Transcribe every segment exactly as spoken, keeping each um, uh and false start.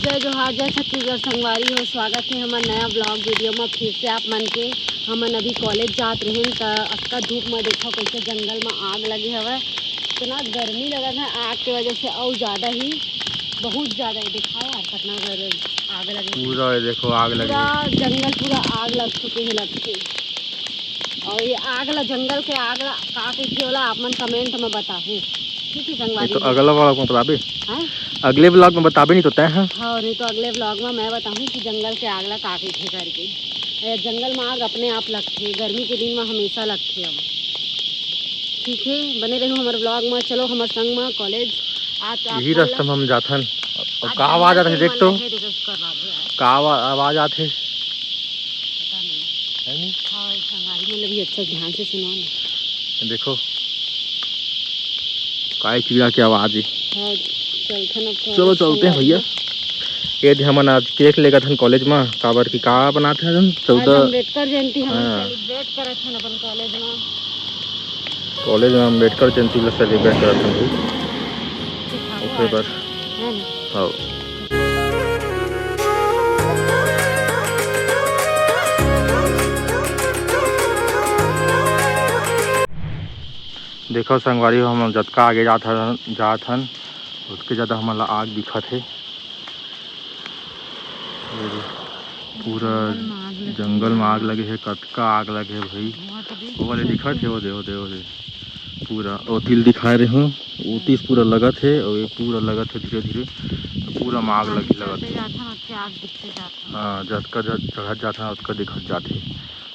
जय जोहार, जय छत्तीसगढ़ संगवारी हो। स्वागत हे हमर नया vlog video म फिर से आप मन के। हमन अभी कॉलेज जात रहेन त अतका धूप म देखो कइसे जंगल म आग लगे हवय। इतना गर्मी लगत हे आग के वजह से, अउ ज्यादा ही, बहुत ज्यादा। ये देखो यार, कितना गर-, आग लगे हे। पूरा ये देखो आग लगे हे। पूरा जंगल पूरा आग लग चुके हे, लगथे। अउ ये आग ला, जंगल के आग ला का कहिथे ओला आप मन comment म बताहू। ठीक हे संगवारी ये तो हो। अगला vlog म बताबे। हाँ? अगले vlog म बताबे नहीं तो तय हाँ। हाँ, नहीं तो अगले vlog म मैं बताहूँ कि जंगल के आग ला का कहिथे करके। ये जंगल म आग अपने आप लगथे, गर्मी के दिन म हमेशा लगथे। अब ठीक हे, बने रहू हमर vlog म। चलो हमर संग म कॉलेज। आज आप यही मन ला रास्ता म हम जाथन। अब आज का आवाज जंगल आथे के देख मन तो। लगे request कर रहा है। का आवा-, आवाज आथे। पता नहीं। है नहीं? हाँ, संगवारी मन ला भी अच्छा ध्यान से सुना ना। देखो, काय कीड़ा के आवाज हे। हाँ, चलथन अब चलो, चलते हैं भैया। ये दे हमन आज cake लेगत हन कॉलेज म, काबर कि का बनात हन आज चौदह। अम्बेडकर जयंती हमन हाँ। Celebrate करत हन अपन कॉलेज म। कॉलेज म अम्बेडकर जयंती ला celebrate करत हन भाई। ओकरे बर। है ना? हाँ। देखो संगवारी हो, हमन जतका आगे जात हन, जात हन, ओतके ज्यादा हमन ला आग दिखत हे। पूरा जंगल म आग लगे हे, कतका आग लगे हे भाई। वो वाले दिखत हे, वो दे, वो दे, वो दे। पूरा ओ तिल दिखाए रहे हूँ, ओ तीस पूरा लगत हे, और ये पूरा लगत हे धीरे धीरे, तो पूरा म आग लगे लगत हे। हाँ, जतका जत चढ़त जात हे, ओतका दिखत जात हे।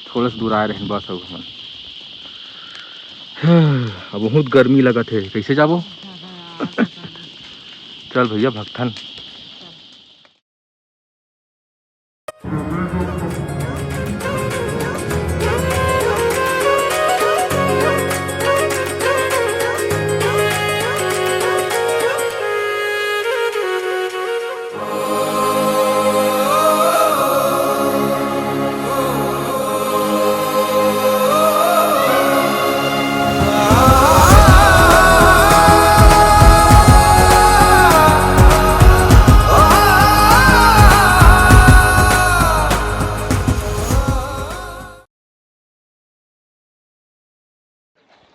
थोड़ा सा दूर आए रहेन बस अब हमन। अब बहुत गर्मी लगत हे, कैसे जाबो? चल भैया भगथन।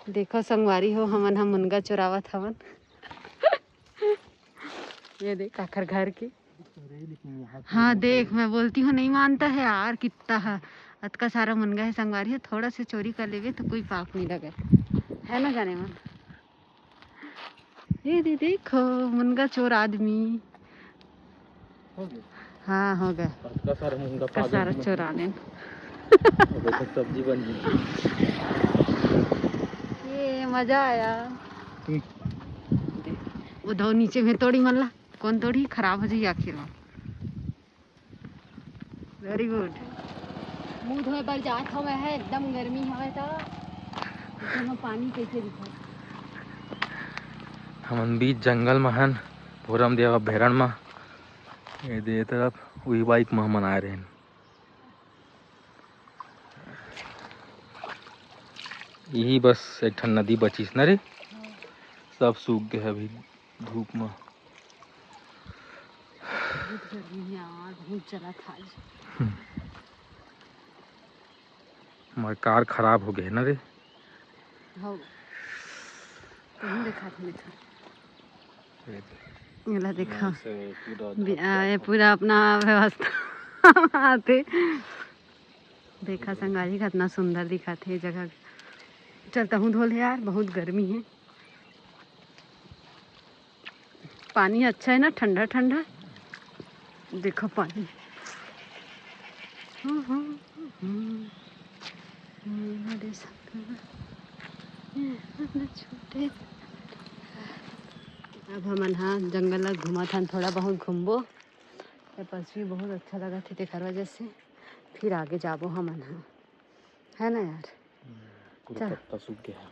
देखो संगवारी हो, हमन ह मुनगा चोरावत हवन। ये देख, काखर घर के। हाँ, देख, मैं बोलती हूँ, नहीं मानता है यार, कितना है, अतका सारा मुनगा है संगवारी हो, थोड़ा से चोरी कर लेवे तो कोई पाप नहीं लगे, है ना जाने मन? ये दे देखो, मुनगा चोर आदमी। हो गया। हाँ, हो गया। अतका सारा मुनगा का पागल सारा में। चोरा लेन। अब तो सब्जी बन गई। ये मजा आया। हम्म। वो दो नीचे में तोड़ी मन ला, कौन तोड़ी? खराब हो जाई आखिर में। Very good। मुंह धोए बर जात हवय है, एकदम गर्मी हवय त। एमे पानी कैसे दिखत? हमन बीच जंगल म हन, भोरम देवा भेरन म। ये दे तरफ उही bike म हमन आए रहेन। यही बस एक ठन नदी बचिस न रे, सब सूख गए अभी धूप म। बहुत गर्मी है यार, बहुत जलत आज। हम्म। हमार car खराब हो गए ना रे। हो। कहीं देखा था, देखा। ये दे। ये ला देखा। यहाँ से पूरा बि-, आ, ये पूरा अपना व्यवस्था आते। देखा संगारी, कितना सुंदर दिखत हे ये जगह। चल, तहूँ धो ले यार, बहुत गर्मी है। पानी अच्छा है ना, ठंडा ठंडा। देखो पानी। अब हमन हा जंगल ला घूमत हन, थोड़ा बहुत घूमबो। ये पसवी बहुत अच्छा लगत हे, तेखर वजह से फिर आगे जाबो हमन हा, है ना यार? हम्म, पूरा चल। पत्ता सूख गया है।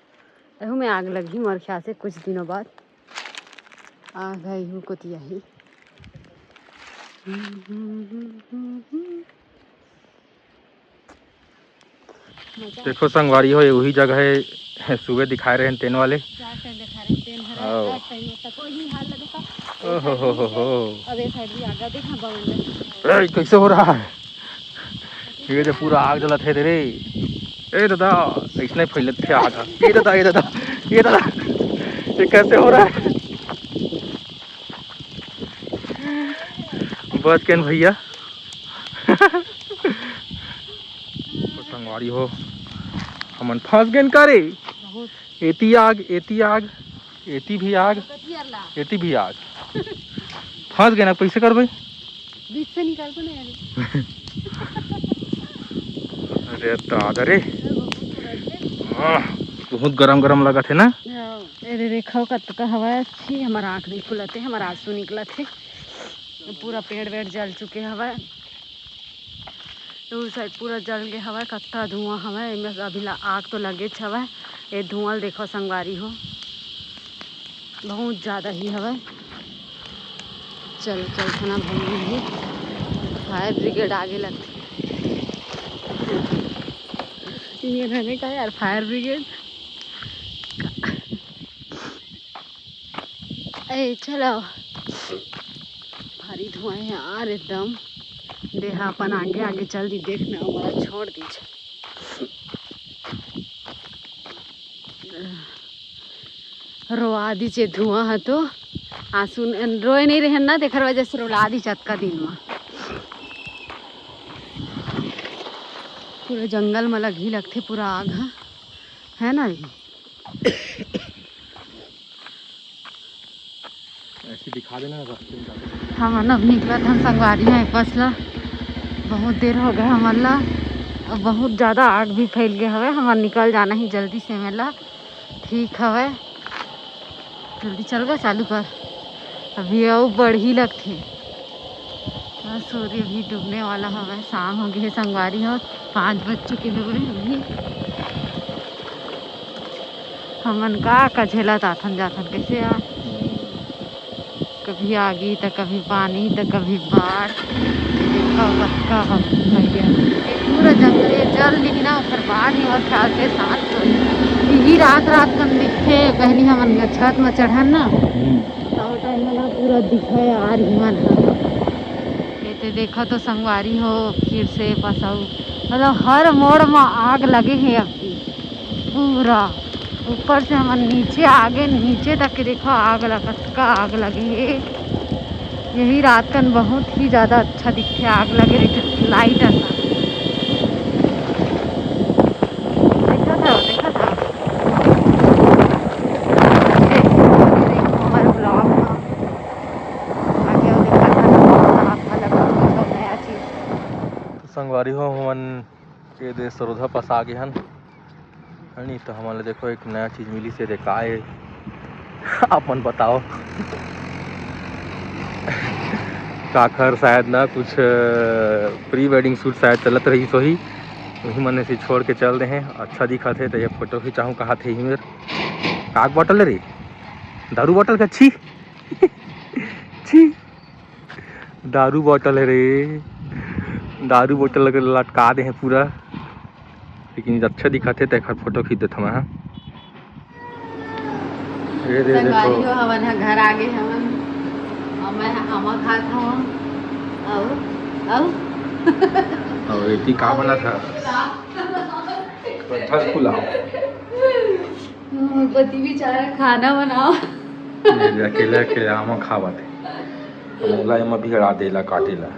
एहू में आग लगही मोर ख्याल से कुछ दिनों बाद। आग है एहू कोती आही। देखो संगवारी हो, ये वही जगह है, सुबह दिखाए रहे तेन वाले। चार टाइम दिखा रहे तेन हरा, आओ। चार टाइम तक वही हाल लगे था। ओहो हो हो हो। अब ये साइड भी आ गया, देखना बवन में। ए, कैसे हो रहा है? ये तो पूरा आग जलत है रे। ए दादा, ऐसने फैलत थे आग। ये दादा, ये दादा, ये दादा, ये कैसे हो रहा है? बच के न भैया। तो संगवारी हो, हमन फंस गेन का रे? बहुत। एती आग, एती आग, एती भी आग, कतियर ला। एती भी आग। फंस गेन, अब कैसे करबे? बीच से निकाल को नहीं आ रही। अरे दादा रे। बहुत गरम है। आह, बहुत गरम गरम लगत है ना? हाँ। अरे देखो कतका हवा अच्छी, हमारा आँख नहीं खुलत है, हमारा आंसू निकलत है। पूरा पेड़ वेड़ जल चुके हवय। तो उस साइड पूरा जल गए हवय, कत्ता धुआं हवय। एमे अभी ला आग तो लगेच हवय। ये धुआं ल देखो संगवारी हो, बहुत ज्यादा ही हवय। चल चल खाना भूमि भी फायर ब्रिगेड आगे लगथे। ये रहने का यार फायर ब्रिगेड। ए चलो, भारी धुआं है यार एकदम। देहा अपन आगे आगे चल दी, देख ना मोला छोड़ दीजिए। रोआ दीचे धुआं ह तो आंसू न-, रोए नहीं रहन ना, तेकर वजह से रुला दीचे अतका दिन में। पूरा जंगल में लगी लगथे पूरा आग ह, है ना? ऐसे दिखा देना रास्ते में जाते। हमन अब निकलत हन संगवारी हैं बस ला। बहुत देर हो गए हमन ला। अब बहुत ज्यादा आग भी फैल गए हवे, हमन निकल जाना ही जल्दी से मेला। ठीक हवे, जल्दी चल गा, चालू कर। अभी अउ बढ़ी लगथे। हाँ, सूर्य भी डूबने वाला हवे, शाम हो गए संगवारी हो, पाँच बज चुके हवे अभी। हमन का का झेलत आथन जाथन, कैसे यार? कभी आगी, त कभी पानी, त कभी बाढ़। देखा कतका हम भैया, ये पूरा जंगल, ये जल लिही ना, ओकर बाद ही मोर ख्याल से शांत होही। यही रात रात कन दिखथे, पहली हमन छत में चढ़न ना, हम्म। त ओ टाइम में ना पूरा दिखे यार, हिमन ह। ये ते देखा तो संगवारी हो, फिर से पसाऊ, मतलब हर मोड़ में आग लगे हे अभी पूरा। ऊपर से हमन नीचे आगे, नीचे तक के देखो आग लगा, कतका आग लगे हे। यही रात कन बहुत ही ज्यादा अच्छा दिखथे, आग लगे रहिथे, लाइट असन। देखा था, देखा था। देखो, देखो हमारे vlog में। आगे और देखा था, आप अलग कुछ नया चीज। तो संगवारी हो, हमन ये दे सरोधा पास आ गे हन। है नी, तो हमन ला देखो एक नया चीज मिलिस हे, दे का ए? आप मन बताओ। काखर शायद ना कुछ, अ, pre wedding shoot शायद चलत रहिस होही, उही मन से छोड़ के चल दे हे। अच्छा दिखत हे, तो ये फोटो खिंचाहूँ कहा थे ही मेर। काक बॉटल रे, दारू बॉटल का छी। छी। दारू बॉटल हे रे, दारू बॉटल लगे लटका दे हे पूरा, लेकिन अच्छा दिखत हे, तेखर फोटो खींच देथव मैं, हाँ। ये दे संगवारी देखो। हो, हमन ह घर आ गे हवन, अउ मैं ह आमा खात हवं, अउ, अउ, अउ एती का बनत हे? कथा खुला। हम्म, पति बेचारा खाना बनाओ। ये अकेले, अकेले आमा खावत हे। मोला एमा भिड़ा देला, काटेला।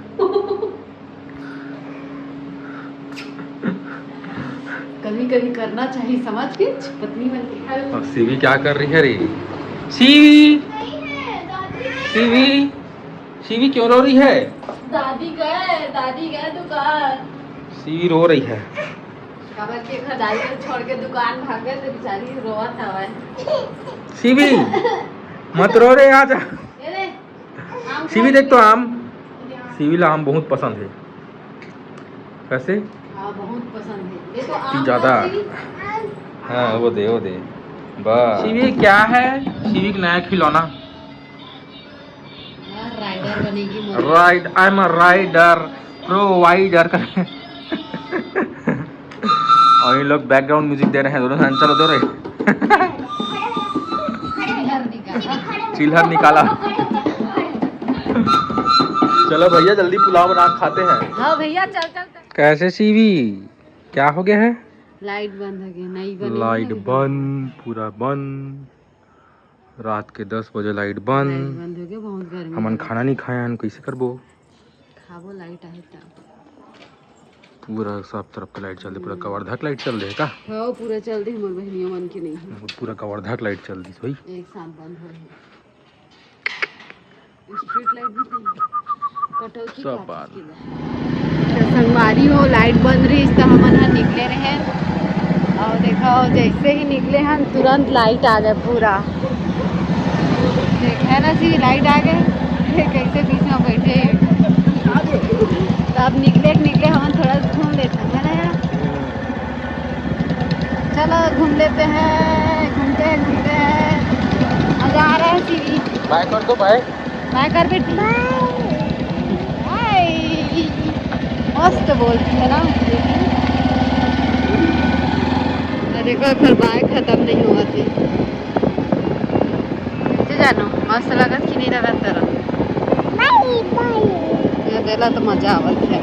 कभी-कभी करना चाहिए, समझ के, पत्नी बन के। और शिवी क्या कर रही है रे? शिवी! शिवी! शिवी क्यों रो रही है? दादी गए, दादी गए दुकान। शिवी रो रही है। काबर के घर दाई के छोड़ के दुकान भाग गए, तो बेचारी रोवत हवय। शिवी, मत रो रे, आ जा। ये ले, आम शिवी, खा देख तो ले। आम। शिवी ला आम बहुत पसंद हे। कैसे? हाँ, बहुत पसंद हे। ये तो इतनी आम ज्यादा। खा ली। हाँ, वो दे, वो दे। बस। शिवी क्या है? शिवी का नया खिलौना। हाँ, rider बनेगी मोर। Ride, I am a rider, provider। और ये लोग बैकग्राउंड म्यूजिक दे रहे हैं दोनों जन। चलो दो रे। चिल्हर निकाला। चलो भैया, जल्दी पुलाव बना के खाते हैं। हाँ भैया, चल चल चल। कैसे सीवी, क्या हो गया है? लाइट बंद हो गई, नहीं बनी लाइट है। बंद, पूरा बंद। रात के दस बजे लाइट बंद। लाइट बंद हो गया, बहुत गर्मी हमन लगा। खाना नहीं खाए हन, कैसे करबो? खाबो, लाइट आए तब। पूरा सब तरफ के लाइट चल दे, पूरा हम्म। कवर्धा के लाइट चल दे का? हाँ, पूरा चल दे, हमर बहनियों मन के नहीं है। पूरा कवर्धा के लाइट चल दिस भाई। एक साथ बंद हो है। स्ट्रीट लाइट भी नहीं। कटौती सब काट बात। के बा। तो संगवारी हो, लाइट बंद रही तो हमन ह निकले रहे। और देखो, जैसे ही निकले हन, तुरंत लाइट आ गए पूरा। देख, है ना सी, लाइट आ गए। ये कैसे बीच में बैठे हैं। तो अब निकले, निकले हमन थोड़ा घूम लेते हैं, है ना यार? चलो घूम लेते हैं, घूमते हैं, घूमते हैं। मजा आ रहा है सीवी। बाय कर दो भाई। बाय कर बेटी। बाय। मस्त बोलती है ना बेटी। अरे देखो, फिर बाय खत्म नहीं हुआ थी। कैसे जानो, मस्त लगत कि नहीं लगत तेरा? ये देला तो मजा आवत है।